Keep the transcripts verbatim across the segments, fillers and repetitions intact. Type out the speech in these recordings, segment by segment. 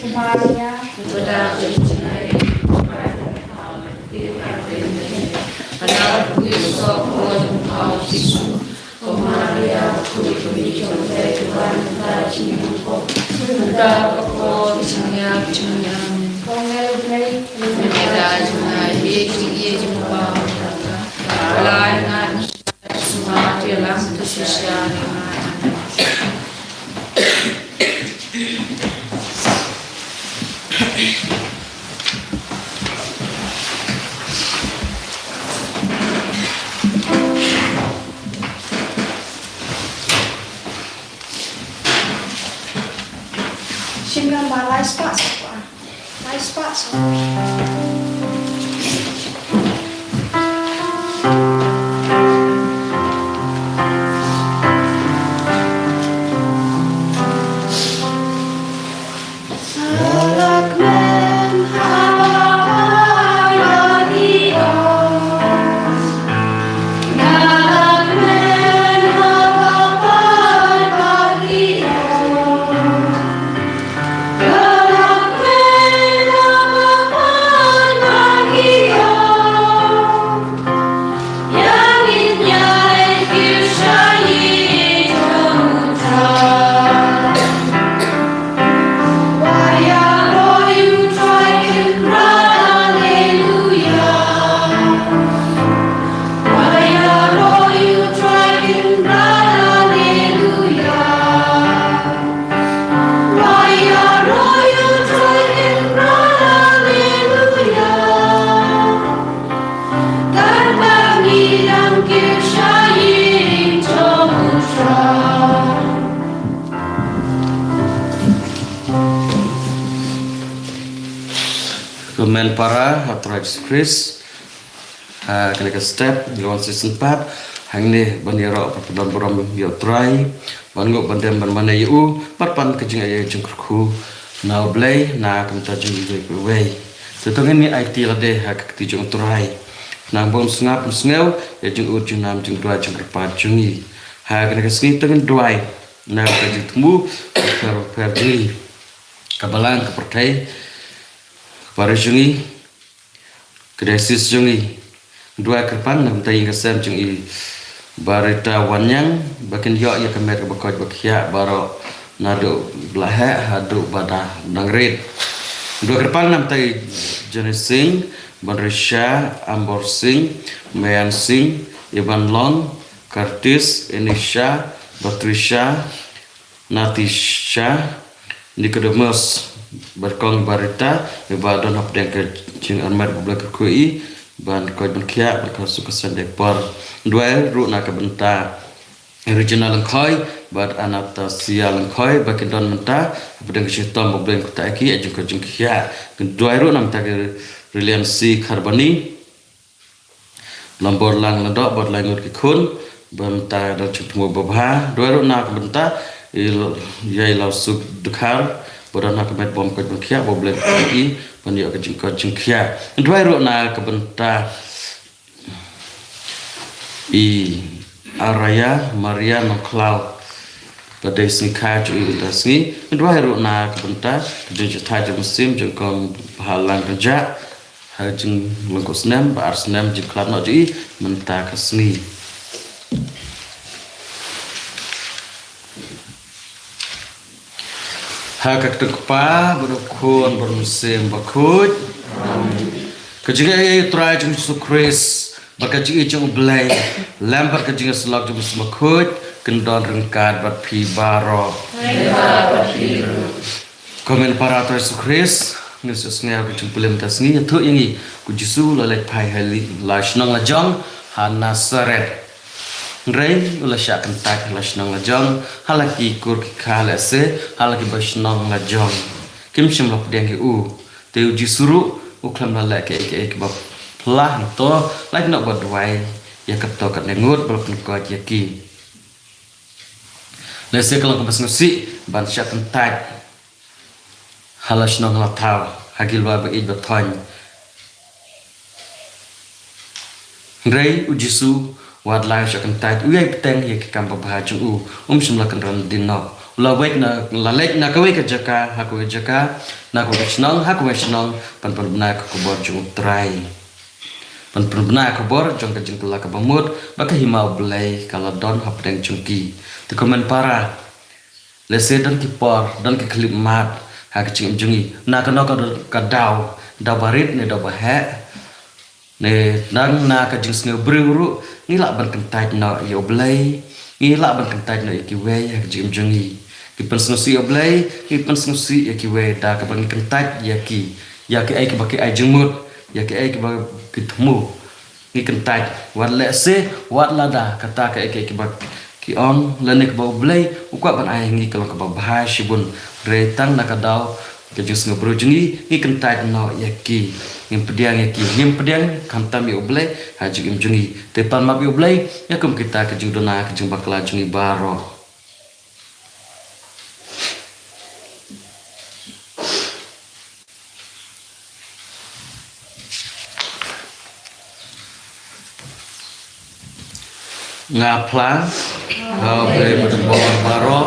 Maria, Maria, Shim gambar lai spah sah. Lai spah sah. Kmen para ha Trai Jisu Khrist. Ha kane ka step ngi wan shisien pat hangne ban ïaroh ban pyndonkam ïa U Trai, ban nguh ban dem ban mane ïa u, bad pan ka jingaiei jingkyrkhu na U Blei na ka bynta jong ngi iwei pa iwei. Te to ngin ïa aiti lade ha ka kti jong U Trai, nang bym sngap bym sngew ïa jingud jingnam jingduwai jingkyrpad jong ngi. Ha kane ka sngi to ngin duwai na ka jingthmu bapher bapher jong ngi, ka balang ka pyrthei, ka parish jong ngi, ka diocese jong ngi. Duwai kyrpang na ka bynta ïing ka sem jong i Bah Rita Wanniang, ba kin ïoh ïa ka met kaba koit ba khiah baroh, naduh ba la heh haduh ba dang rit. Duwai kyrpang na ka bynta i Johnny Singh, Bonrisha, Ambor Singh, Mayan Singh, Ivan Long, Curtis, Enisha, Patricia, Natisha, Nicodemus, bad kong Bah Rita, iba don hapdeng ka jingarmet ba U Blei kyrkhu ïa i ban koit ban khiah bad ka suk ka saiñ da ka por. Duwai ruh na ka bynta Regina Lyngkhoi bad Anastasia Lyngkhoi, ba kin don mynta hapdeng ka shitom ba U Blei un kyrkhu ïa ki ha jingkoit jingkhiah. Duwai ruh na ka bynta ka Reliance Kharbani, Lambor Lang Lyngdoh bad lai ngut ki khun, ba mynta dang jingthmu babha. Duwai ruh na ka bynta i L-, ïa i Lausuk Dkhar, ba don ha ka met bym koit bym khiah, ba U Blei un kyrkhu ïa i ban ïoh ka jingkoit jingkhiah. Duwai ruh na ka bynta i Araya Maria Nongkhlaw, ba dei sngi kha jong i mynta ka sngi. Duwai ruh na ka bynta ka jingshai jong u mynsiem jong kong Bhalang Rynjah, ha ka jinglong khyllung snem ba ar snem jingkhlad noh jong i mynta ka sngi. Ha ka kyrteng u Kpa bad u Khun bad u Mynsiem Bakhuid. Ka jingaiei U Trai jong ngi Jisu Khrist bad ka jingïeit jong U Blei lem bad ka jingïasyllok jong u Mynsiem Bakhuid kin don ryngkat bad phi baroh. Kumne para Trai Jisu Khrist, ngi sngewsih ka jingpule mynta sngi, ïathuh ïa ngi, u Jisu u la leit phai ha la shnong la jong, ha Nasaret. Hynrei u la shah kyntait ha la shnong la jong, ha la ki kur ki kha lehse, ha la ki ba shnong la jong. Kim shym la pdiang ïa u. Te u Jisu ruh, u khlem la leh kaei kaei kaba phylla hangto, lait noh ba duwai, ïa kato ka ngut, ba la pynkoit ïa ki. Lehse ka long kaba sngewsih, ban shah kyntait. Ha la shnong ha la thaw, ha ki lwar ba ïeit ba thoiñ. Hynrei u Jisu, wat la u shah kyntait, u ïai bteng ïa ki kam babha jong u, um shym la kynran dien noh. U la weit na, la leit na kawei ka jaka, ha kawei ka jaka, na kawei ka shnong, ha kawei ka shnong, ban pynbna ïa ka khubor jong u Trai. Ban pynbna ïa ka khubor jong ka jingkylla kaba mut, ba ka hima U Blei ka la don hapdeng jong ki. Te kumne para, lehse don ki por, don ki khyllipmat, ha ka jingim jong ngi. Na kano ka, ka daw, daw ba rit ne daw ba heh. Ne, dang na ka jingsngew briew ruh, ngi lah ban kyntait noh ïa U Blei, ngi lah ban kyntait noh ïa kiwei, ha ka jingim jong ngi. Ngi pynsngewsih ïa U Blei, ngi pynsngewsih ïa kiwei, da kaba ngi kyntait ïa ki, ïa kiei kiba ki ai jingmut, ïa kiei kiba ki thmu. Ngi kyntait, wat lehse, wat lada, kata kaei kaei kaba ki ong, lane kaba U Blei, u kwah ban ai ngi ka long kaba bha shibun, hynrei tang na ka daw, ka jingsngew briew jong ngi, ngi kyntait noh ïa ki, ngim pdiang ïa ki, ngim pdiang, khamtam ïa U Blei, ha jingim jong ngi, te pan map ïa U Blei, ïa kum kita ka jingduna, ka jingbakla jong ngi baroh. Nga phla, ha U Blei ba don bor baroh,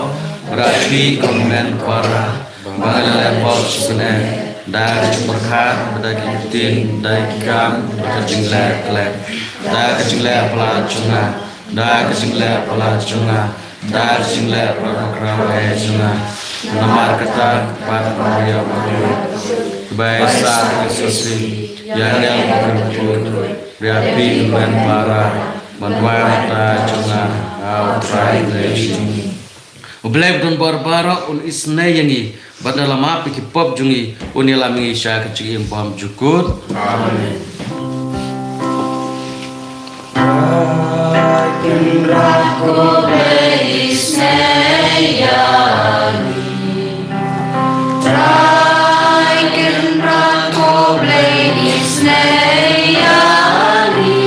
bad ha phi ko hynmen para, ba nga la leh pop shisha ne, da ka jingpyrkhat, bad da ki ktien, da ki kam, bad ka jingleh khlem, da ka jingleh palat jong nga, da ka jingleh palat jong nga, da ka jingleh palat bakhraw eh jong nga. Namar kata ka pat ka ïa ba ïa ba sa ka sisi, ïa ïa ba ka pun, ïa phi hynmen para, ban wan ta jong nga, ha U Trai Blei jong ngi. U Blei ba don bor baroh un isynei ïa ngi, bad un ïalam ïa ki pop jong ngi, un ïalam ïa ngi sha ka jingim bymjukut. Amen. Trai Kynrad ko Blei isynei ïa ngi. Trai Kynrad ko Blei isynei ïa ngi.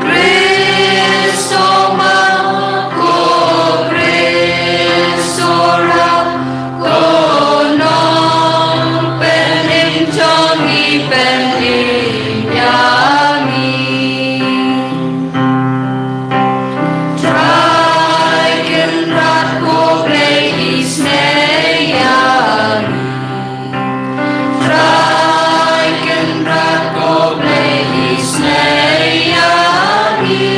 Khrist to map, ko Khrist to rah, ko nongpynim jong ngi, pynim ïa ngi. Trai Kynrad ko Blei isynei ïa ngi. Trai Kynrad ko Blei isynei ïa ngi.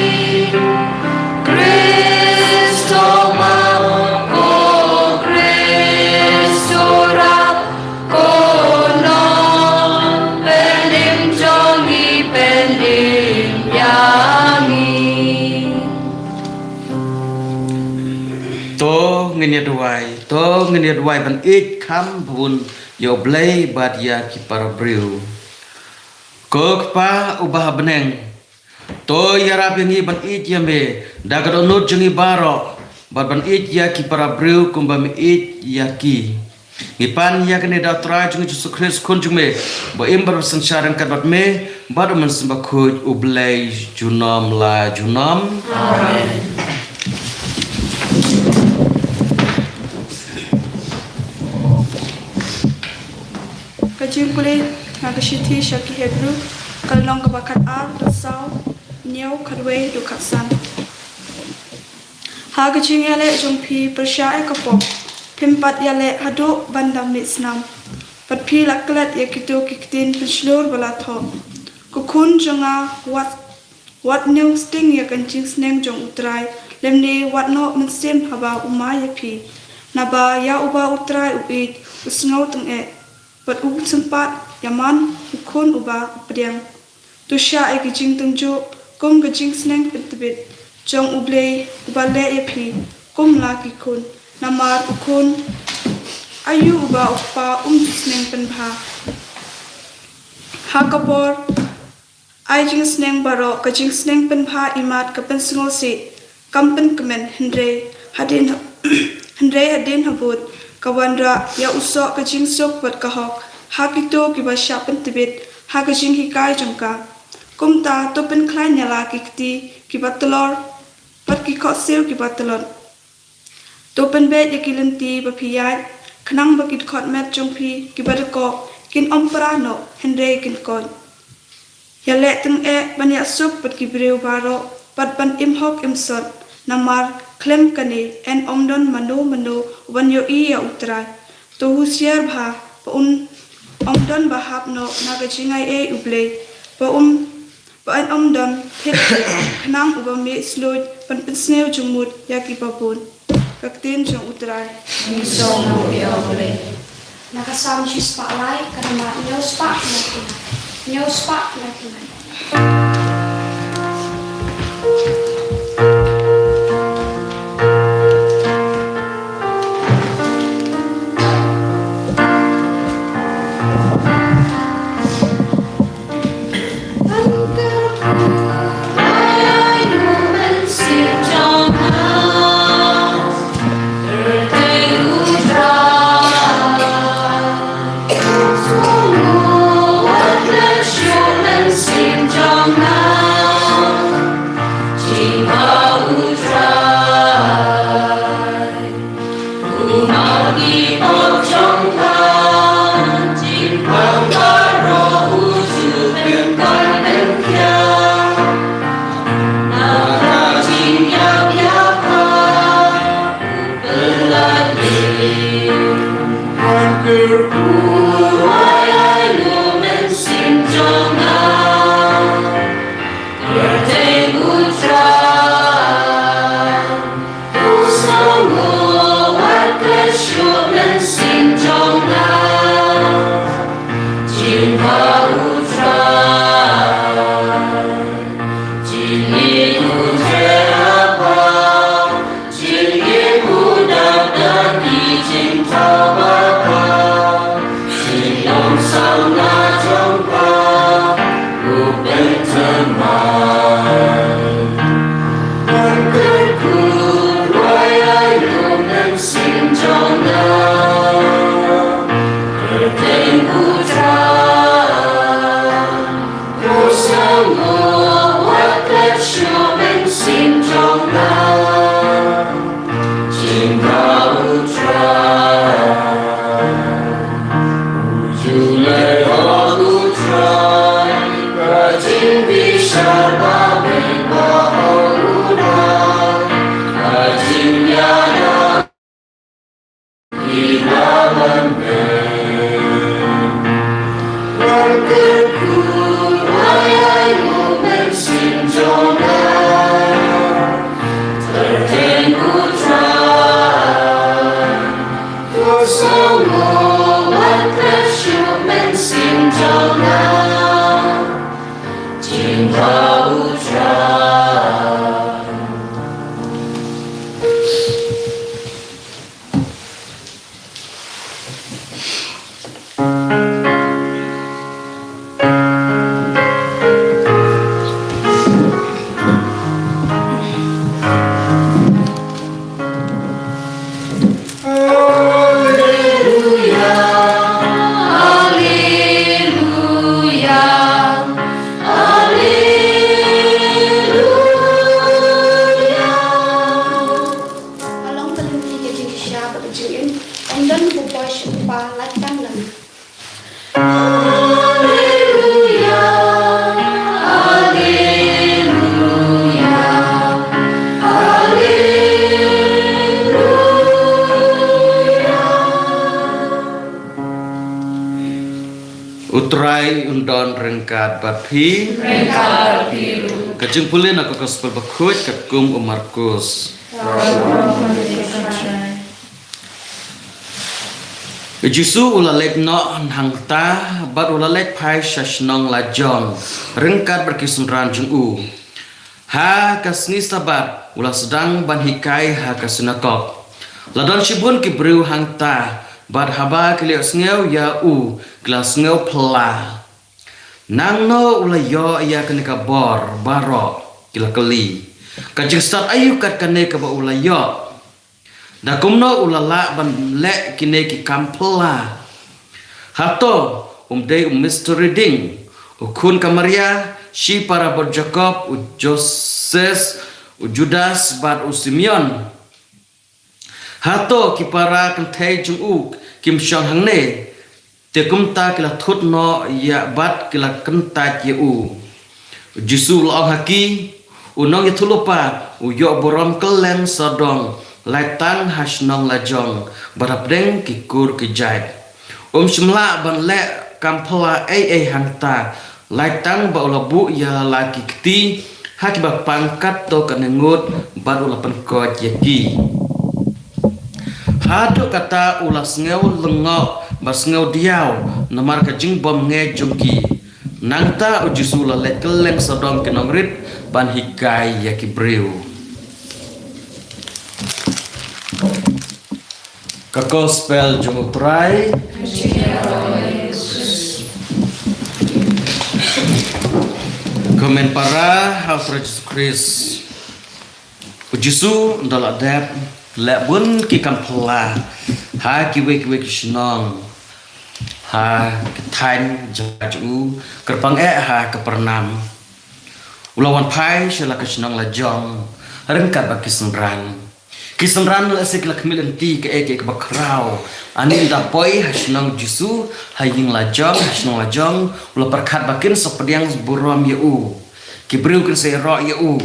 Khrist to map, ko Khrist to rah, ko nongpynim jong ngi, pynim ïa ngi. To ngin ïa duwai, to ngin ïa duwai ban ïeit kham bun ïa U Blei bad ïa ki para briew. Ko Kpa uba ha bneng, to ïarap ïa ngi ban ïeit ïa me da ka dohnud jong ngi baroh, bad ban ïeit ïa ki para briew kumba me ïeit ïa ki. Ngi pan ïa kane da U Trai jong ngi Jisu Khrist Khun jong me, ba im bad ba synshar ryngkat bad me bad U Mynsiem Bakhuid U Blei junom la junom. Amen. Ka jingpule na ka shithi sha ki Hebru, ka lynnong kaba khatar, dkhot saw, hynñiew, khatwei haduh khatsan. Ha ka jingïaleh jong phi pyrshah ïa ka pop, phim pat ïaleh haduh ban da mih snam. Bad phi la klet ïa kito ki ktien pynshlur ba la thoh. Ko khun jong nga, wat, wat ñiew sting ïa ka jingsneng jong U Trai, lymne wat noh mynsiem haba u mai ïa phi. Naba ïa uba U Trai u ïeit, u sngew tyngeh, bad u sympat ïa man u khun uba u pdiang. To shah ïa ki jingtynjuh kum ka jingsneng pyntbit jong U Blei uba leh ïa phi kum la ki khun. Namar u khun Aïu uba u Kpa um ju sneng pynbha? Ha ka por ai jingsneng baroh, ka jingsneng pynbha imat ka pynsngewsih kam pynkmen, hynrei hadien ha-, hynrei hadien habud ka wanrah ïa u soh ka jingsuk bad ka hok ha kito kiba shah pyntbit ha ka jinghikai jong ka. Kumta to pynkhlaiñ ïa la ki kti kiba tlor bad ki khohsiew kiba tlot. To pynbeit ïa ki lynti ba phi ïaid, khnang ba ki dkhot met jong phi kiba dkoh kin ym pra noh, hynrei kin koit. Ïaleh tyngeh ban ïasuk bad ki briew baroh bad ban im hok im sot, namar khlem kane yn ym don mano mano uban ïohi ïa U Trai. To husiar bha ba un ym don ba hap noh na ka jingaiei U Blei, ba un ba yn ym don thied khnang uba mih sluid ban pynsniew jingmut ïa kiba bun. Ka ktien jong U Trai. Ngi sngewbha ïa U Blei. Na ka Salm shispah lai, ka namar hynñiew spah khyndai. Hynñiew spah khyndai. Ka long ka lynti ka jingshisha bad ka jingim, ym don u boi sha u Kpa lait tang lane. Haleluya, haleluya, haleluya. U Trai un don ryngkat bad phi. Ryngkat bad phi ruh. Ka jingpule na ka Gospel Bakhuid katkum u Markus. U Jisu u la leit noh hangta bad u la leit phai sha shnong lajong ryngkat bad ki synran jong u. Ha ka sngi Sabbath u la sdang ban hikai ha ka sinagog. La don shibun ki briew hangta Bad haba ki la ïohsngew ïa u, ki la sngewphylla. Nangno u la ïoh ïa kane ka bor baroh, ki la kylli. Ka jingstad aïu kat kane kaba u la ïoh? Da kumno u la lah ban leh kine ki kam phylla? Hato um dei u misteri ding, u khun ka Maria, shipara bad Jakob, u Joses, u Judas bad u Simeon? Hato ki para kynthei jong u kim shong hangne? Te kumta ki la thut noh ïa bad ki la kyntait ïa u. U Jisu u la ong ha ki, u nongïathuhlypa u ïoh burom kylleng sawdong, lait tang ha shnong lajong bad hapdeng ki kur ki jait. Um shym lah ban leh kam phylla ei ei hangta, lait tang ba u la buh ïa la ki kti ha kiba pang katto katne ngut bad u la pynkoit ïa ki. Haduh katta u la sngew lyngngoh bad sngew diaw namar ka jingbymngeit jong ki. Nangta u Jisu u la leit kylleng sawdong ki nongrit ban hikai ïa ki briew. Ka Gospel jong u Trai. Ka Mem Para ha u Trai Jisu Khrist. U Jisu u la dep leh bun ki kam phylla ha kiwei kiwei ki shnong, ha ki thaiñ jong u, kyrpang eh ha Kapernaum. U la wan phai sha la ka shnong lajong ryngkat bad ki synran. Ki synran lehse ki la khmih lynti kaei kaei kaba khraw. Ani ynda poi ha shnong Jisu, ha ïing lajong, ha shnong lajong, u la pyrkhat ba kin sa pdiang burom ïa u. Ki briew kin sa ïaroh ïa u.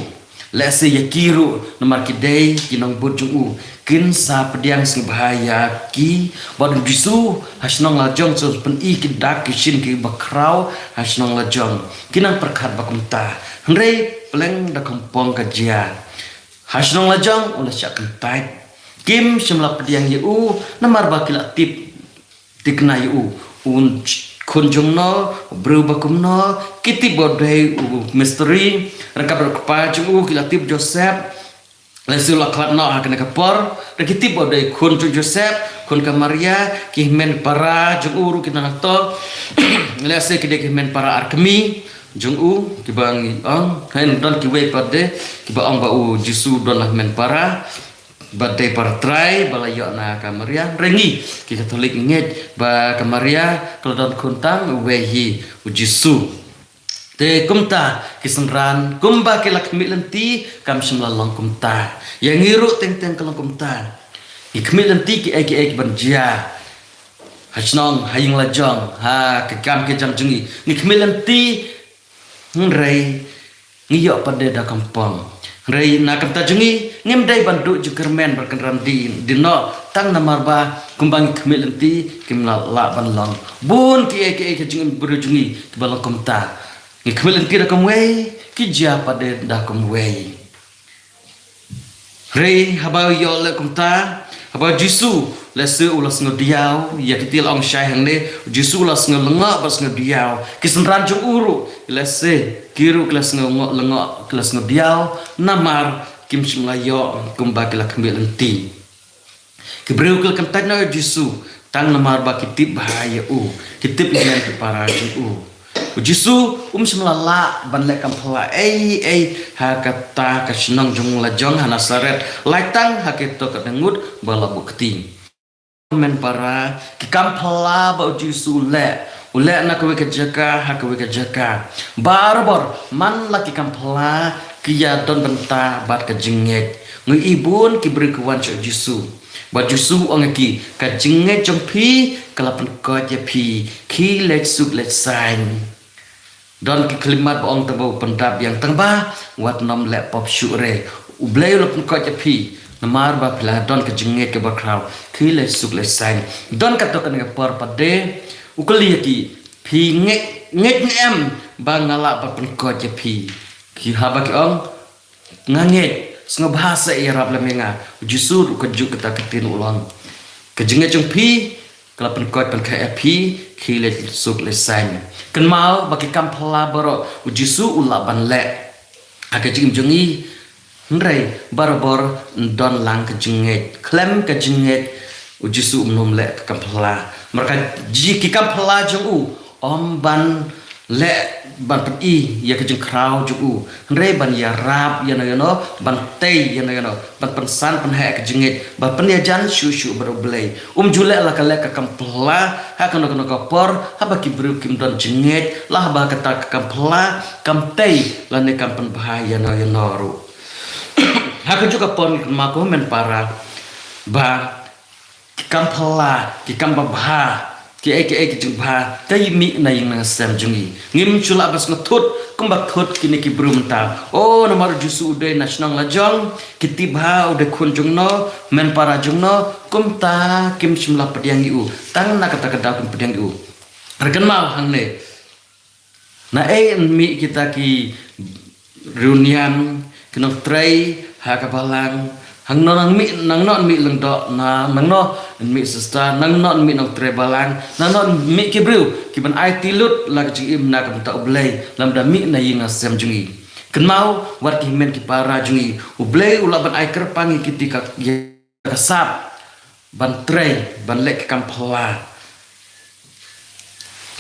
Lehse ïa ki ruh namar ki dei ki nongbud jong u, kin sa pdiang sngewbha ïa ki. Bad u Jisu ha shnong lajong u sa pyni ki dak ki shin kiba khraw ha shnong lajong. Ki nang pyrkhat ba kumta. Hynrei pleng da khongpong ka jia. Ha shnong lajong u la shah kyntait. Kim shym la pdiang ïa u namar ba ki la tip thikna ïa u. Un khun jong no, u briew ba kumno, ki tip ba u dei u misteri, ryngkat bad u kpa jong u, ki la tip Joseph. Lehse u la khlad noh ha kane ka por, da ki tip ba u dei khun jong Joseph, khun ka Maria, ki hynmen para jong u ruh ki nang to. Lehse ki dei ki hynmen para ar kmie jong u, kiba ngi ong, hain don kiwei pat de, kiba ong ba u Jisu don la hynmen para. Ba dei para trai ba la ïoh na ka Maria. Hynrei ngi ki Katholik ngi ngeit ba ka Maria ka la don khun tang uwei hi, u Jisu. Te kumta ki synran kumba ki la khmih lynti kam shym la long kumta. Ïa ngi ruh teng teng ka long kumta. Ngi khmih lynti kiei kiei kiban jia ha shnong, ha ïing lajong, ha ki kam ki jam jong ngi. Ngi khmih lynti. Hynrei ngi ïoh pat de da khongpong. Hynrei na ka bynta jong ngi, ngim dei ban duh jingkyrmen bad kynran dien, dien noh, tang namar ba kumba ngi khmih lynti kim lah, lah ban long. Bun kiei kiei ka jingim briew jong ngi kiba long kumta. Ngi khmih lynti da kumwei, ki jia pat de da kumwei. Hynrei haba ïoh leh kumta, haba u Jisu lehse u la sngewdiaw ïa kito, la ong shai hangne, u Jisu u la sngew lyngngoh bad sngew diaw. Ki synran jong u ruh lehse ki ruh ki la sngew lyngngoh, ki la sngew diaw namar kim shym la ïoh kumba ki la khmih lynti. Ki briew ki la kyntait noh ïa u Jisu tang namar ba ki tip bha ïa u, ki tip ïa ki para jong u. U Jisu um shym la lah ban leh kam phylla ei ei ha kata ka shnong jong lajong ha Nasaret, lait tang ha kito ka dang ngut ba la buh kti. Hynmen para, ki kam phylla ba u Jisu u leh, u leh na kawei ka jaka ha kawei ka jaka. Barabor man la ki kam phylla ki ïa don bynta bad ka jingngeit. Ngi i bun ki briew ki wan sha u Jisu. Bad u Jisu u ong ïa ki, ka jingngeit jong phi ka la pynkoit ïa phi, khie leit suk leit saiñ. Don ki khyllipmat ba ong, tang ba u pyndap ïa nga, tang ba wat nym leh pop shuh re. U Blei u la pynkoit ïa phi namar ba phi la don ka jingngeit kaba khraw, khie leit suk leit saiñ. Don katto katne ka por pat de u kylli ïa ki, phi ngeit, ngeit ne em ba nga lah ban pynkoit ïa phi? Ki haba ki ong, nga ngeit, sngewbha sa ïarap lem ïa nga. U Jisu ruh ka juk kata ka ktien u ong, ka jingngeit jong phi ka la pynkoit pynkheiñ ïa phi, khie leit suk leit saiñ. Kynmaw ba ki kam phylla baroh u Jisu u lah ban leh ha ka jingim jong ngi. Hynrei barabor don lang ka jingngeit. Khlem ka jingngeit U Jisu um nym leh ka kam phylla. Namar ka jing ki kam phylla jong u, ym ban leh ban pyni ïa ka jingkhraw jong u. Hynrei ban ïarap ïano ïano, ban tei ïano ïano, ban pynsan pynheh ka jingngeit, ban pynïajan shuh shuh bad U Blei. Um ju leh la ka leh ka kam phylla ha kano kano ka por, haba ki briew kim don jingngeit, la haba kata ka kam phylla kam tei lane kam pynbha ïano ïano ruh. Ha kajuh ka por ngi kynmaw ko hynmen para ba ki kam phylla, ki kam babha, kiei kiei ki jingbha, ka ïa mih na ïing na sem jong ngi. Ngim shu lah ban sngewthuh kumba thuh kine ki briew mynta. O, namar U Jisu u dei na shnong lajong, ki tip ba u dei khun jong no, hynmen para jong no, kumta kim shym la pdiang ïa u. Tang na kata ka daw kim pdiang ïa u. Hynrei kynmaw hangne, naei yn mih kita ki riewniam, ki nongtrei ha ka balang? Hangno nang mih, nangno yn mih lyngdoh, na nangno yn mih sister, nangno yn mih nongtrei balang, nangno yn mih ki briew ki ban aiti lut la ka jingim na ka bynta U Blei, lymda mih na ïing na sem jong ngi. Kynmaw, wat ki hynmen ki para jong ngi, U Blei u lah ban ai kyrpang ïa kiti ka, ïa ka sap ban trei, ban leh ki kam phylla.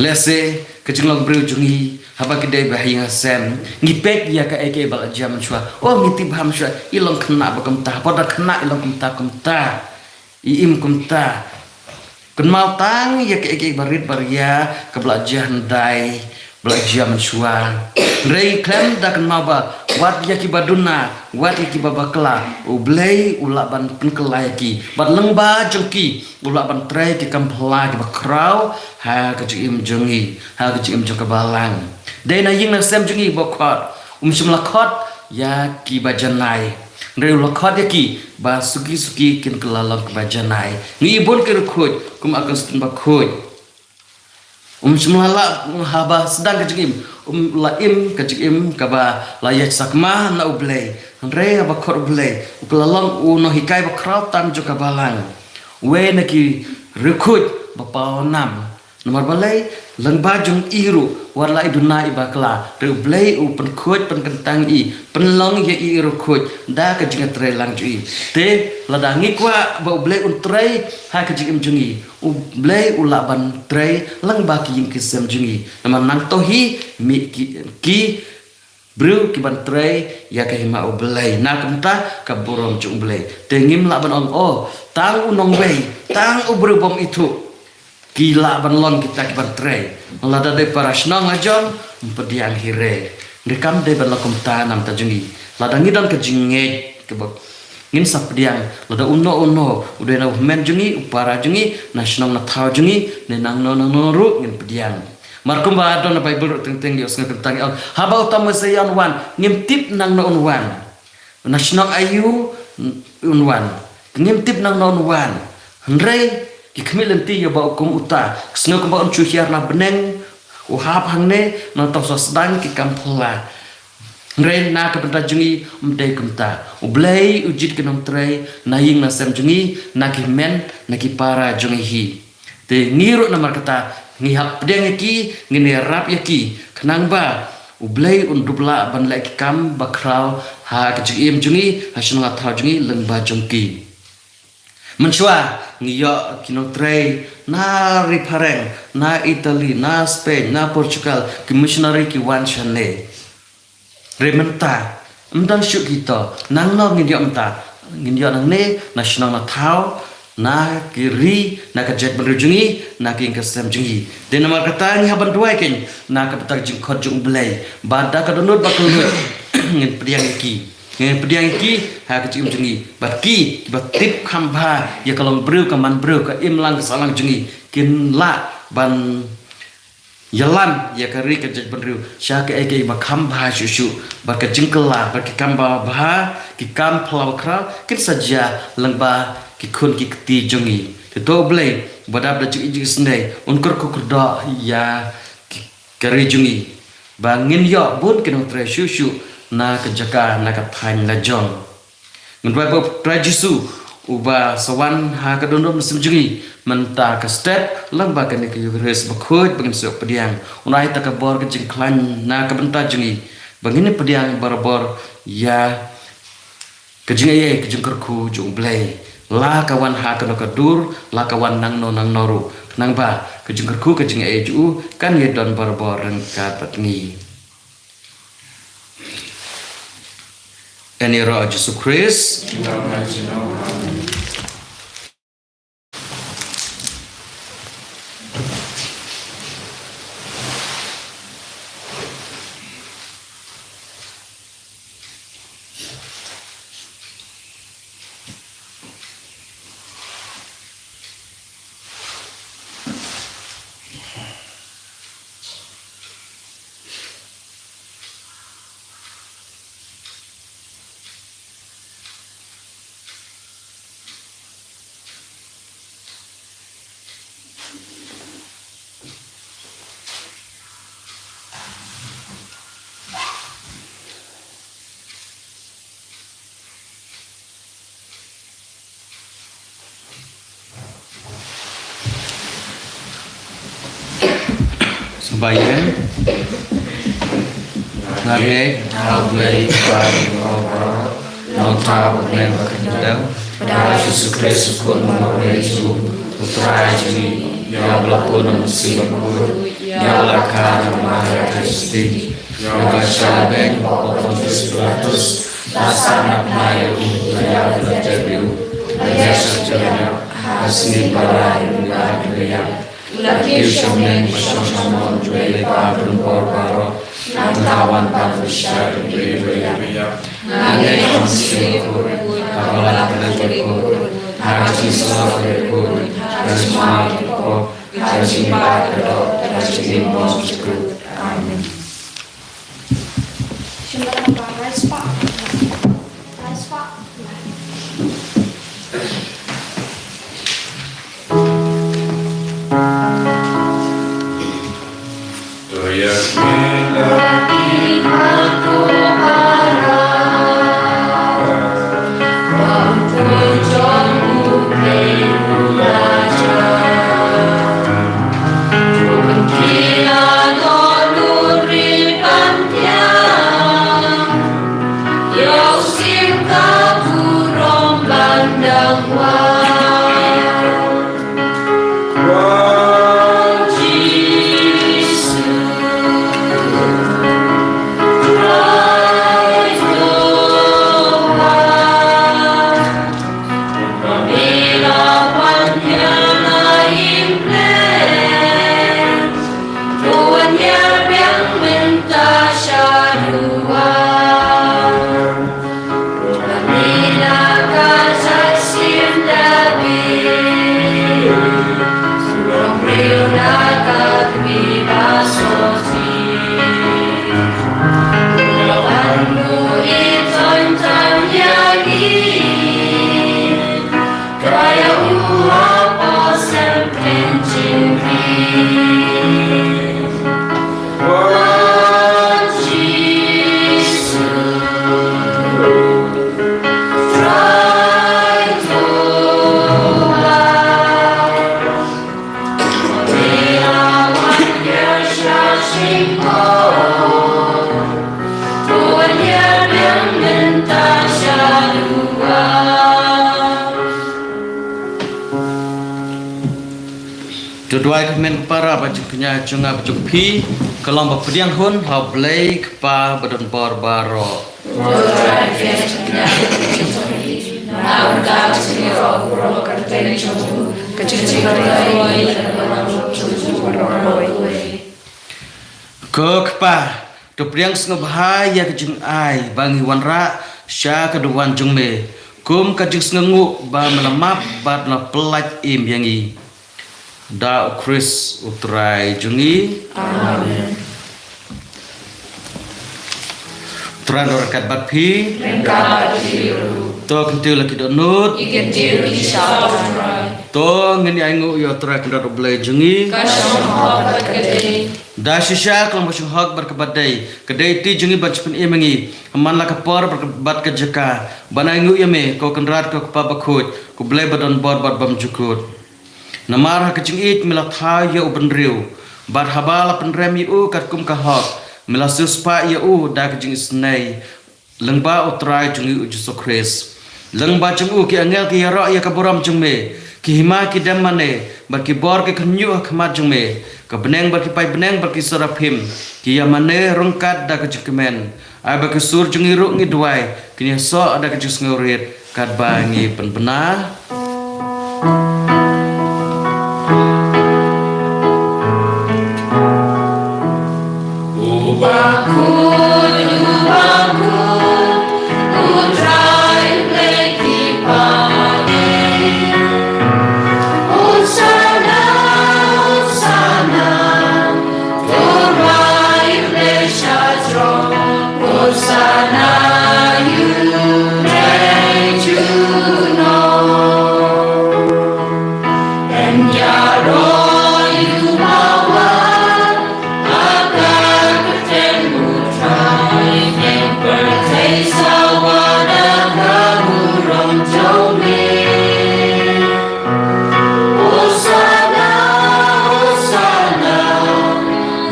Lehse ka jinglong briew jong ngi, haba ki dei ba ha ïing ha sem, ngi peit ïa kaei kaei ba la jia mynshuwa. O, ngi tip ba mynshuwa i long khynnah ba kumta, por da khynnah i long kumta kumta, i im kumta. Kynmaw tang ïa kaei kaei ba rit ba ria kaba la jia hyndai, ba la jia mynshuwa. Hynrei khlem da kynmaw ba wat ïa ki ba duna, wat ïa ki ba bakla, U Blei u lah ban pynkylla ïa ki bad lyngba jong ki u lah ban trei ki kam phylla ki ba khraw ha ka jingim jong ngi, ha ka jingim jong ka balang. Dei na ïing na sem jong ngi ba u khot, um shym la khot ïa ki ba janai. Hynrei u la khot ïa ki ba suki suki kin kylla long ki ba janai. Ngi i bun ki riewkhuid, kum Augustine Bakhuid. Um shym la lah haba sdang ka jingim, um la im ka jingim kaba la ïaid sakma na U Blei. Hynrei haba khot U Blei, u kylla long u nonghikai ba khraw tam jong ka balang. Uwei na ki riewkhuid ba paw nam. Namar balei, lyngba jong i ruh, wat la i duna i bakla, hynrei U Blei u pynkhuid pynkyntang i, pynlong ïa i i riewkhuid da ka jingïatreilang jong i. Te lada ngi kwah ba U Blei un trei ha ka jingim jong i, U Blei u lah ban trei lyngba ki ïing ki sem jong i. Namar nangta hi mih ki, ki briew ki ban trei ïa ka hima U Blei, na ka bynta ka burom jong U Blei. Te ngim lah ban ong, o, tang u nongwei, tang u briew bym ithuh ki lah ban long kita ki ban trei. Lada dei para shnong lajong, ym pdiang hi re. Hynrei kam dei ban long kumta na ka bynta jong ngi. Lada ngi don ka jingngeit kaba ngin sa pdiang, lada uno uno u dei na u hynmen jong ngi, u para jong ngi, na shnong na thaw jong ngi, ne nangno nangno ruh ngin pdiang. Mar kumba don na Baibl ruh teng teng ïohsngew kyntang ïa, haba uta u Messaïah un wan, ngim tip nangno un wan. Na shnong aïu un wan, ngim tip nangno un wan. Hynrei ki khmih lynti ïa ba u kum uta, ki sngew kumba un shu hiar na bneng, u hap hangne, nangta u sa sdang ki kam phylla. Hynrei na ka bynta jong ngi ym dei kumta. U Blei u jied ki nongtrei na ïing na sem jong ngi, na ki hynmen, na ki para jong ngi hi. Te ngi ruh namar kata ngi hap pdiang ïa ki, ngin ïarap ïa ki, khnang ba U Blei un dup lah ban leh ki kam ba khraw ha ka jingim jong ngi, ha shnong ha thaw jong ngi, lyngba jong ki. Mynshuwa ngi ïoh ki nongtrei na ri phareng, na Italy, na Spain, na Portugal, ki missionary ki wan shane. Hynrei mynta ym don shuh kito, nangno ngin ïoh mynta? Ngin ïoh nangne na shnong na thaw, na ki ri, na ka jaitbynriew jong ngi, na ki ïing ki sem jong ngi. Te namar kata ngi hap ban duwai kein na ka bynta ka jingkhot jong U Blei, ba da ka dohnud ba kylluid ngin pdiang ïa ki. Ngin pdiang ïa ki ha ka jingim jong ngi. Bad ki, kiba tip kham bha ïa ka longbriew, ka manbriew, ka imlang ka sahlang jong ngi, kin lah ban ïalam ïa ka ri ka jaitbynriew sha kaei kaei ba kham bha shuh shuh. Bad ka jingkylla, bad ki kam ba bha, ki kam phylla ba khraw, kin sa jia lyngba ki khun ki kti jong ngi. Te to U Blei ba dap da jingïeit jingisynei un kyrkhu kyrdoh ïa ki, ka ri jong ngi, ba ngin ïoh bun ki nongtrei shuh shuh na ka jaka, na ka thaiñ lajong. Ngin duwai ba U Trai Jisu uba sa wan ha ka dohnud mynsiem jong ngi mynta ka step, lyngba kane ka Ïukharist bakhuid ba ngin sa ïoh pdiang, un ai ta ka bor ka jingkhlaiñ na ka bynta jong ngi, ba ngin ïa pdiang barabor ïa ka jingaiei, ka jingkyrkhu jong U Blei. La ka wan ha kano ka dur, la ka wan nangno nangno ruh. Khnang ba ka jingkyrkhu ka jingaiei jong u kan ïadon barabor ryngkat bad ngi. Ïaroh Jisu Khrist. Sngewbha ïa. Nga ngeit ha U Blei Kpa jong ngi baroh, Nongthaw bad Nongpynim ka khyndai, bad ha Jisu Khrist u Khun ba marwei jong u, U Trai jong ngi, ïa uba la bun ha U Mynsiem Bakhuid, ïa uba la kha na ka Maria Theisotti, ïa uba la shah beiñ hapoh Pontius Pilatus, la sah na bnai, la ïap, la jabieng, la ïaishah junom, ha ka sngi ba lai, la ïap, la kiew sha bneng, la shong sha kynja U Blei Kpa badonbor baroh, nangta wan ban bishar ïa kiba ïap. Nga ngeit ha U Mynsiem Bakhuid, ha ka balang kaba kordor, ha ka jingsngewsih bakordor, ha ka jingma bakordor, ha ka jingpynbeit ka doh, ha ka jingim bymjukut. Amen. To duwai ka kmen ka para ba jingkñia jong nga bad jong phi ka long ba pdiang hun ha U Blei Kpa badonbor baroh. Ko Kpa, to pdiang sngewbha ïa ka jingai ba ngi wanrah sha ka duwan jong me, kum ka jingsngewnguh ba me la map bad la pyllait im ïa ngi. Da U Khrist U Trai jong ngi. Amen. U Trai un don ryngkat bad phi. Ryngkat bad phi ruh. To kyntiew la ki dohnud. Ki kyntiew ki shah U Trai. To ngin ïa ainguh ïa U Trai Kynrad U Blei jong ngi. Ka shong hok bad ka dei. Da shisha ka long ba shong hok bad kaba dei. Ka dei ti jong ngi ban sa pynim ïa ngi ha man la ka por bad ka jaka ban ainguh ïa me, ko Kynrad, ko Kpa Bakhuid, ko Blei badonbor bad bymjukut. Namar ha ka jingïeit me la thaw ïa u bynriew, bad haba la pynrem ïa u katkum ka hok, me la siewspah ïa u da ka jingisynei lyngba U Trai jong ngi U Jisu Khrist. Lyngba jong u ki angel ki ïaroh ïa ka burom jong me, ki hima ki dem mane, bad ki bor ki khynñiuh ha khmat jong me. Ka bneng bad ki paidbneng bad ki saraphim ki ïamane ryngkat da ka jingkmen. Ai ba ki sur jong ngi ruh ngi duwai, kin ïasoh da ka jingsngewrit katba ngi pynbna. U bakhuid, u bakhuid, u Trai Blei ki paid. Hosanna, Hosanna, to Trai Blei sha jrong. Hosanna ïa u Trai junom. Yn ïaroh ïa u bawan ha ka kyrteng u Trai, yn pyrthei sawa da ka burom jong me. Hosanna, Hosanna,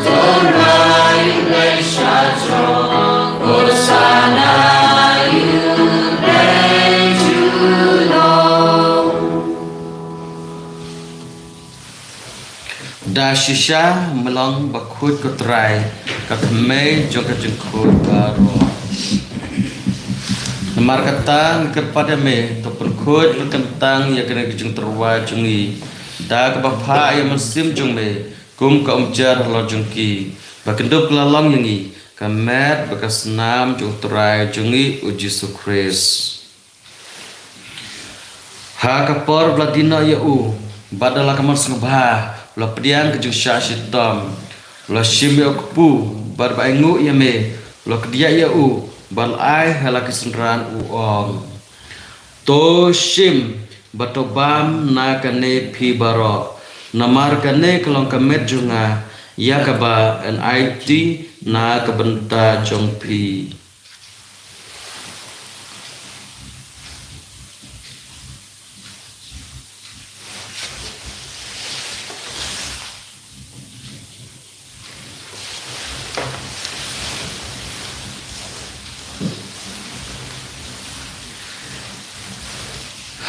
to Trai Blei sha jrong. Hosanna ïa u Blei junom. Da shisha me long bakhuid ko Trai, ka thymmei jong ka jingkhuid baroh. Namar kata ngi kyrpad ïa me, to pynkhuid pynkyntang ïa kane ka jingtyrwa jong ngi da kaba phah ïa u mynsiem jong me, kum ka umjar halor jong ki, ba kin dup kylla long ïa ngi ka met bad ka snam jong u Trai jong ngi u Jisu Khrist. Ha ka por ba la die noh ïa u, bad da la ka mon sngewbha, u la pdiang ka jingshah shitom, u la shim ïa u kpu, bad ba ainguh ïa me, u la kdiah ïa u, bad u la ai ha la ki synran u ong: To shim bad to bam na kane phi baroh, namar kane ka long ka met jong nga, ïa kaba yn aiti na ka bynta jong phi.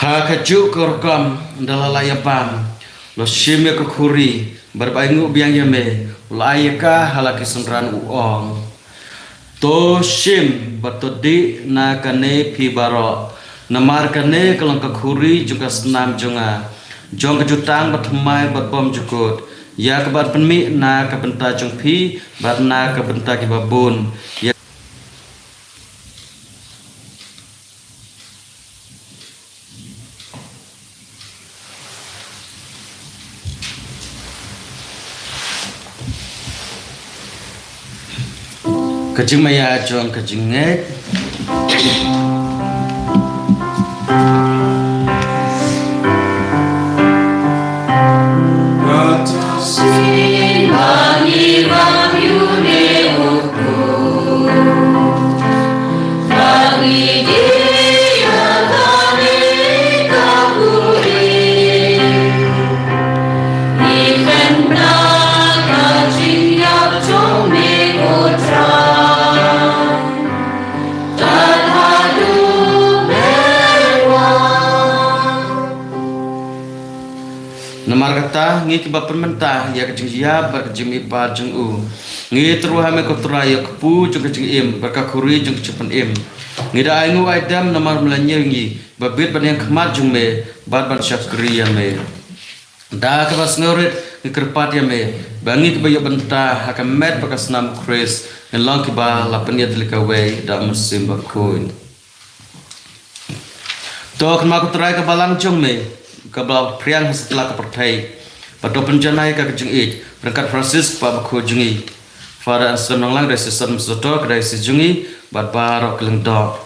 Ha kajuh ka rukom, ynda la la ïa bam, u la shim ïa ka khuri, bad ba ainguh biang ïa me, u la ai ïa ka ha la ki synran u ong: To shim bad to dih na kane phi baroh, namar kane ka long ka khuri jong ka snam jong nga, jong ka jutang bathymmai bad bymjukut, ïa kaba yn pynmih na ka bynta jong phi bad na ka bynta kiba bun. Ïa Ka jingmaïa jong ka jingngeit. Namar kata, ngi kiba pynmynta ïa ka jingïap bad ka jingmihpat jong u, ngi tyrwa ha me ko Trai ïa u kpu jong ka jingim bad ka khuri jong ka jingpynim. Ngi da ainguh aidem namar me la ñiew ïa ngi ba bit ban ïeng khmat jong me bad ban shakri ïa me. Da kaba sngewrit ngi kyrpad ïa me ba ngi kiba ïoh bynta ha ka met bad ka snam u Khrist ngin long kiba la pynïadei kawei da u Mynsiem Bakhuid. To kynmaw ko Trai ka balang jong me kaba phriang ha satlak ka pyrthei, bad to pynjanai ïa ka ka jingïeit ryngkat Francis Kpa Bakhuid jong ngi, Father Anselm Nonglang Diocese San Msodor ka diocese jong ngi, bad baroh ki lyngdoh.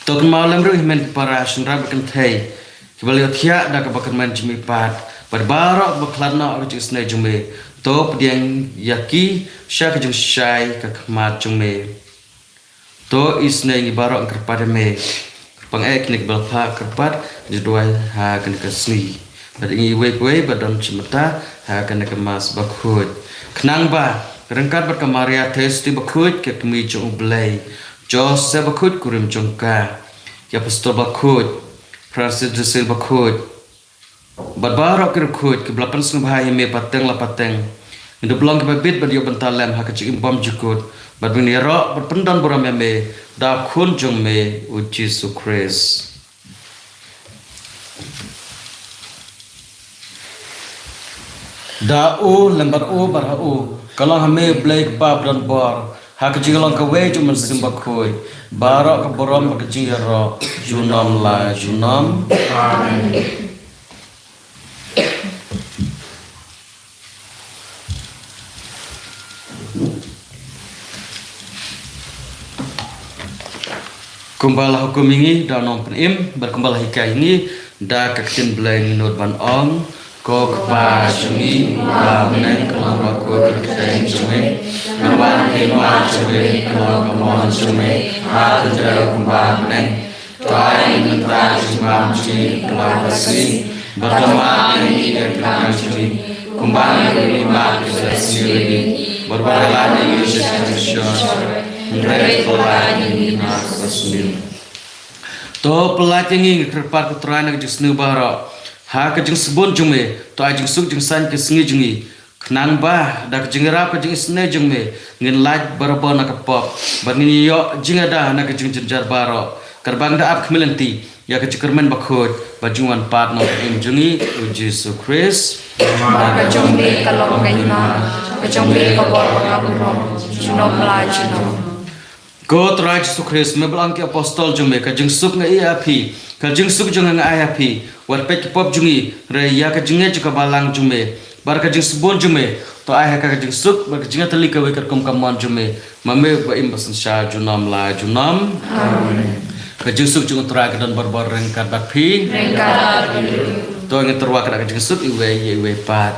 To kynmaw lem ruh ïa ki hynmen ki para, shynrang bad kynthei kiba la ïohthiah da kaba kyrmen jingmihpat, bad baroh kiba khlad noh ha ka jingisynei jong me. To pdiang ïa ki sha ka jingshai ka khmat jong me. To isynei ngi baroh ngi kyrpad ïa me. Kyrpang eh kine kiba la phah kyrpad, jingduwai ha kane ka sngi. Bad ïa ngi iwei pa iwei ba don shim bynta ha kane ka Mass bakhuid. Khnang ba ryngkat bad ka Maria Theisotti bakhuid, ka kmie jong U Blei, Joseph bakhuid kurim jong ka, ïa Pastor Bakhuid, Francis Dressing Bakhuid, bad baroh ki riewkhuid kiba la pynsngewbha ïa me pateng la pateng. Ngin da long kiba bit bad ïoh bynta lem ha ka jingim bymjukut, bad ngin ïaroh bad pyndon burom ïa me da u Khun jong me u Jisu Khrist. Da u, lem bad u, bad ha u, ka long ha me Blei Kpa badonbor, ha ka jinglong kawei jong u Mynsiem Bakhuid, baroh ka burom bad ka jingïaroh junom la junom. Amen. Kumba la hukum ïa ngi da u Nongpynim, bad kumba la hikai ïa ngi da ka ktien Blei, ngi nud ban ong: Ko Kpa jong ngi uba ha bneng, ka long bakhuid ka kyrteng jong me. Ngan wan ha ka hima jong me, ka long ka mon jong me, ha ka khyndew kumba ha bneng. To ai ïa ngi mynta ka jingbam jong ngi ha ka sngi, bad to map ïa ngi ïa ki kyrdan jong ngi, kumba ngi ruh ngi map ïa kiba sngewsih ïa ngi, bad wat la ïa ngi sha ka jingshong, hynrei to pynlait ïa ngi na kaba sniew. To pynlait ïa ngi, ngi kyrpad ko Trai, na ka jingsniew baroh, ha ka jingsbun jong me, to ai jingsuk jingsaiñ ka sngi jong ngi, khnang ba da ka jingïarap ka jingisynei jong me, ngin lait barabor na ka pop, bad ngin ïoh jingada na ka jingjynjar baroh, kyrpang da ap khmih lynti ïa ka jingkyrmen bakhuid, bad jingwan pat u Nongpynim jong ngi u Jisu Khrist. Namar ka jong me ka long ka hima, ka jong me ka bor bad ka burom, junom la junom. Ko Trai Jisu Khrist, me ba la ong ki apostol jong me, ka jingsuk nga ai ha phi, ka jingsuk jong nga nga ai ha phi. Wat peit ki pop jong ngi, hynrei ïa ka jingngeit jong ka balang jong me, bad ka jingsbun jong me, to ai ha ka ka jingsuk bad ka jingïatylli kawei katkum ka mon jong me, ma me ba im ba synshar junom la junom. Amen. Ka jingsuk jong u Trai ka don barabor ryngkat bad phi. Ryngkat bad phi. To ngin tyrwa ka da ka jingsuk iwei ïa iwei pat.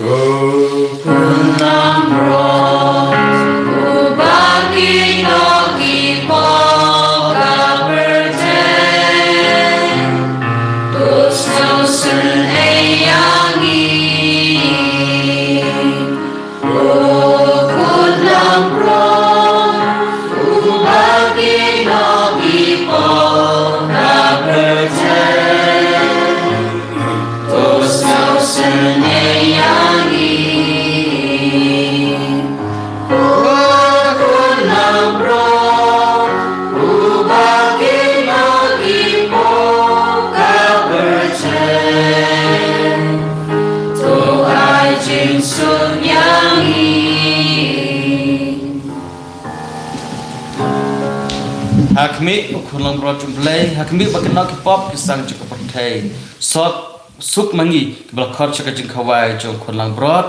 Ko Khun langbrot, uba ki dohkhi pop ka pyrthei, to sngewsynei ïa ngi. Ko Khun langbrot, uba ki dohkhi pop ka pyrthei, to sngewsynei ïa ngi. Ko Khun langbrot, uba ki dohkhi pop ka pyrthei, to ai jingsuk ïa ngi. Ha khmih, ko Khun langbrot jong U Blei, ha khmih ba kin noh ki pop ki sang jong ka pyrthei. Suk, suk ma ngi kiba la khot sha ka jingkhawai jong u Khun langbrot.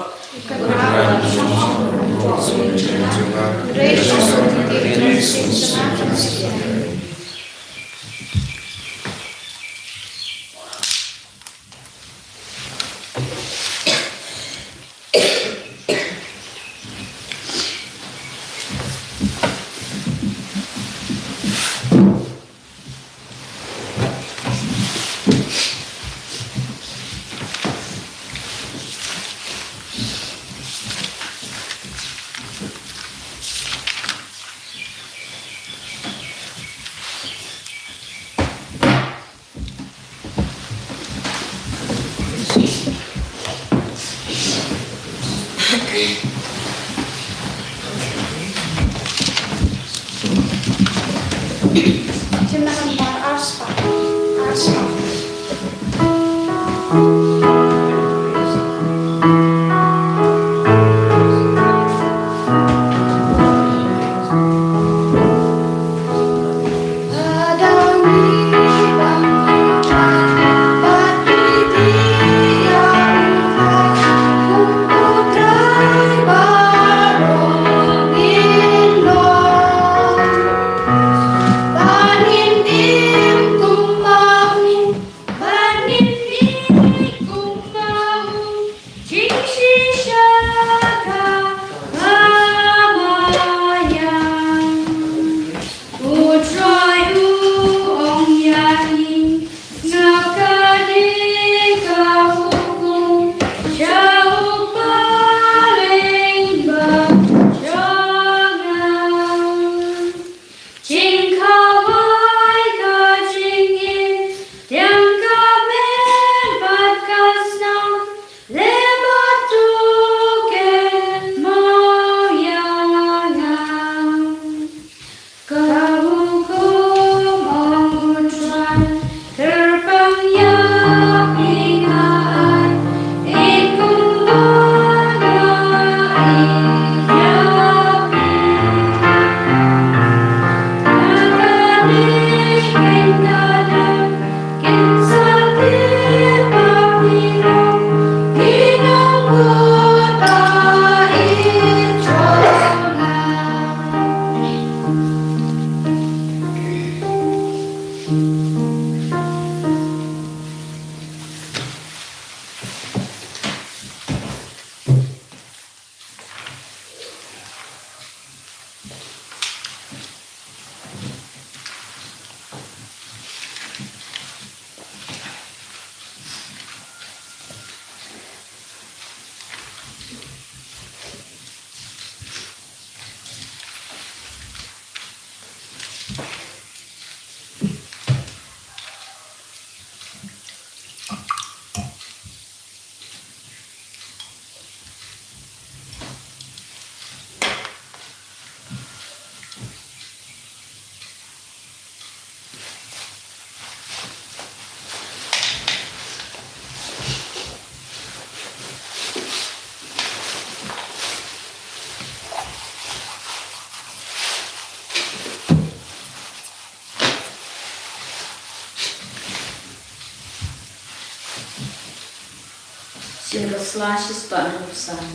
Ïa ka sla shispah hynriew phew san.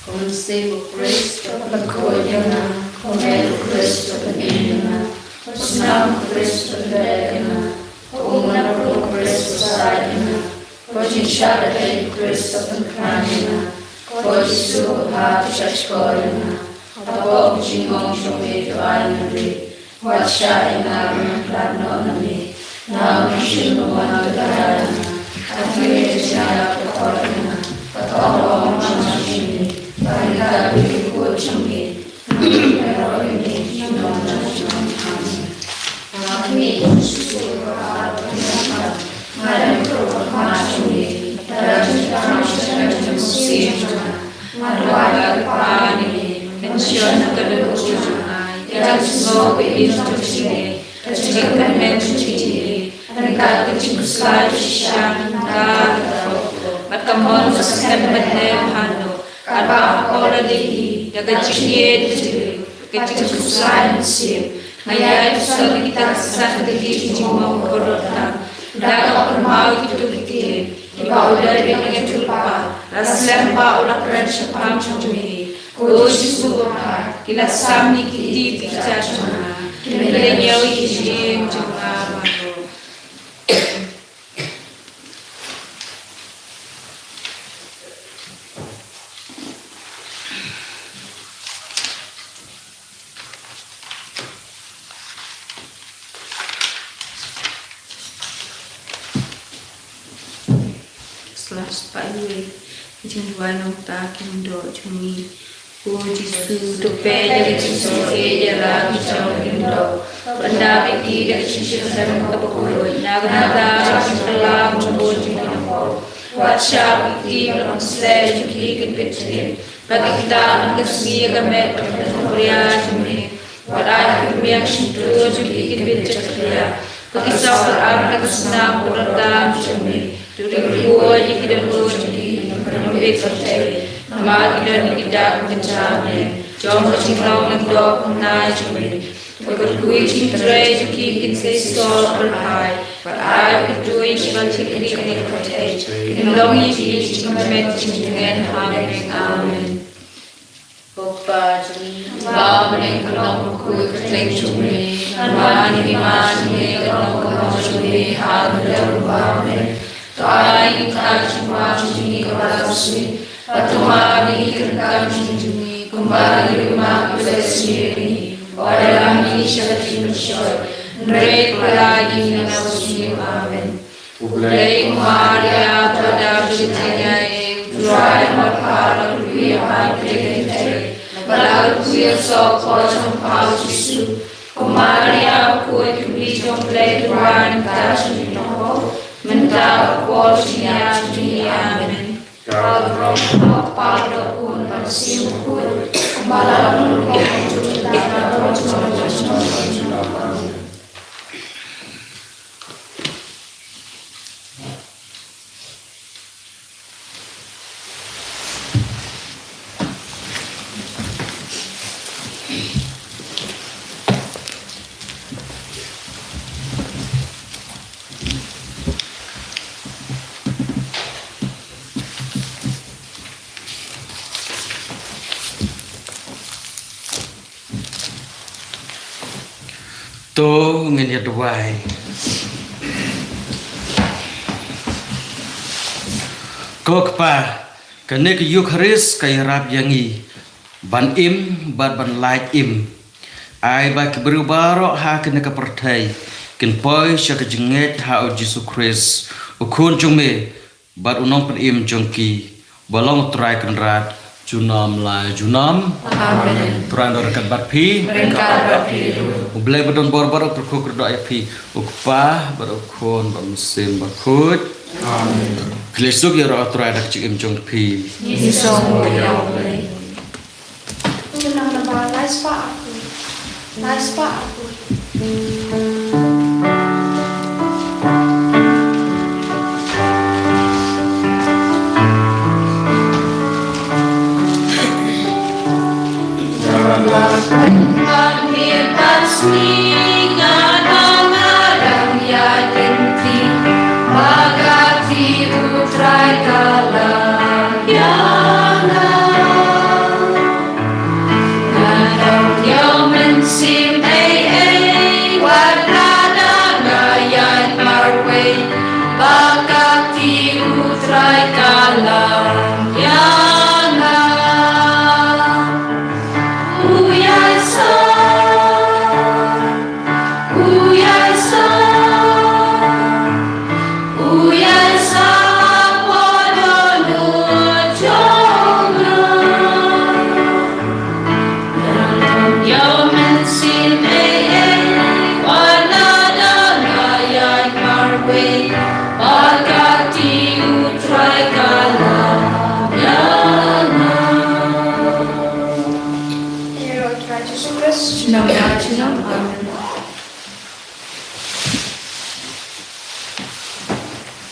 Ko mynsiem u Khrist u pynkhuid ïa nga, ko met u Khrist u pynim ïa nga, ko snam u Khrist u pynbeit ïa nga, ko ummat u Khrist u said ïa nga, ko jingshah lynti u Khrist u pynkhlaiñ ïa nga, ko Jisu u bha u shahshkor ïa nga, hapoh ka jingmong jong me to ai nongrim. Wat shah ïa nga ban khlad noh na me. Nga ong shim, to wan to da ïa nga. Hynrei me jia, to khot ïa nga. Wat ong, ong ma nga sha me. Ba ryngkat bad ki khuid jong me ngan ïaroh ïa me junom la junom. Amen. Nga khmih, Jisu, ba nga la ïaroh ïa me. Nga don ha khmat jong me. Da ka jingkyrkhu sha ka jingmut jong nga. Nga duwai ïa ka Kpa ïa me, un shon na ka dohnud jong nga ïa ka jingsngew ba im jong jingngeit, ka jingkyrmen jong jingim, ryngkat ka jingkhuslai shisha na ka dohnud, bad ka mon ka skhem ban leh haduh, katba ha ka la dei hi, da ka jingïeit ka jingïeit, ka jingkhuslai mynsiem. Nga ïai khuslai ïa kita ki san tylli ki jingmong baroh tam. Da kaba kynmaw ïa kito ki ktien kiba u David u nongïathuhlypa, la slem ba u la kren shaphang jong me. Ko Jisu u bha, ki la sam ïa ki kti ki kjat jong nga, ki la ñiew ïa ki jingim jong nga baroh. Slash pa iwei. Ki jingduwai nongta ki jingdoh jong ngi. Ko Jisu, to peit ïa ka jingsngewsih ïa la ki jong ki jingdoh, bad pyndap ïa ki da ka jingshitom kaba khuid na ka bynta ka jingkylla jong u Trai jong ngi. Wat shah ba ki kti ki longkmie jong ki kin bit jylliew, ba kin ktah man ka sngi ïa ka met bad ka jingbuhrieh jong me. Wat ai ha ki rmiang shyntur jong ki kin bit jakhlia, ba kin sawdong na ka snam kaba donkam jong me. To ring buaid ïa ki dohnud jong ki ban ym bit pyrthei, namar ki don ïa ki dak ba kynja bneng jong ka jinglong lyngdoh khynnah jong me. Ba ka kyrkhu jingtrei jong ki kin seisoh byrhai, bad ai ba ki briew kiba shakri ha kane ka pyrthei kin long ïa ki jingkyrmen jingdngen ha bneng. Amen. Ko Kpa jong ngi, ba ha bneng, ka long bakhuid ka kyrteng jong me, ngan wan ïa ka hima jong me, kan long ka mon jong me ha ka dei kumba ha bneng. To ai ïa ngi mynta ka jingbam jong ngi kaba la sniew, bad to map ïa ngi ki ryngkat jong ngi, kumba ngi ruh ngi map ïa kiba la sniew ïa ngi. Wat ïalam ïa ngi sha ka jingpynshoi, hynrei khuslai ïa ngi na ka bymjukut. Amen. U Blei, ko Maria ba dap jingïaid, U Trai u don bad pha, la kyrkhu ïa pha ha ki kynthei, bad la kyrkhu ïa u soh ka kpoh jong pha u Jisu. Ko Maria bakhuid, ka Mei jong U Blei, to duwai ïa ngi kita kiba sngewthuh, mynta bad ha ka por jong ka jingïap jong ngi. Amen. Ka long ka Kpa bad ka Khun bad ka Mynsiem Bakhuid, kumba la long, kumba mynta, bad ha ka por jong ka jingïap. Amen. To ngin ïa duwai. Ko Kpa, kane ka Eukharist ka ïarap ïa ngi ban im bad ban lait im. Ai ba ki briew baroh ha kane ka pyrthei kin poi sha ka jingngeit ha U Jisu Khrist, U Khun jong me, bad U Nongpynim jong ki, ba long U Trai Kynrad junom la junom. Amen. U Trai un don ryngkat bad phi. Ryngkat bad phi ruh. U Blei ba don bor bad u kyrkhu kyrdoh ïa phi, U Kpa bad U Khun bad U Mynsiem Bakhuid. Amen. Khlei suk ïaroh U Trai da ka jingim jong phi. Ngi sngewbha ïa U Blei. Nang na ba lai spah aku. Lai spah aku.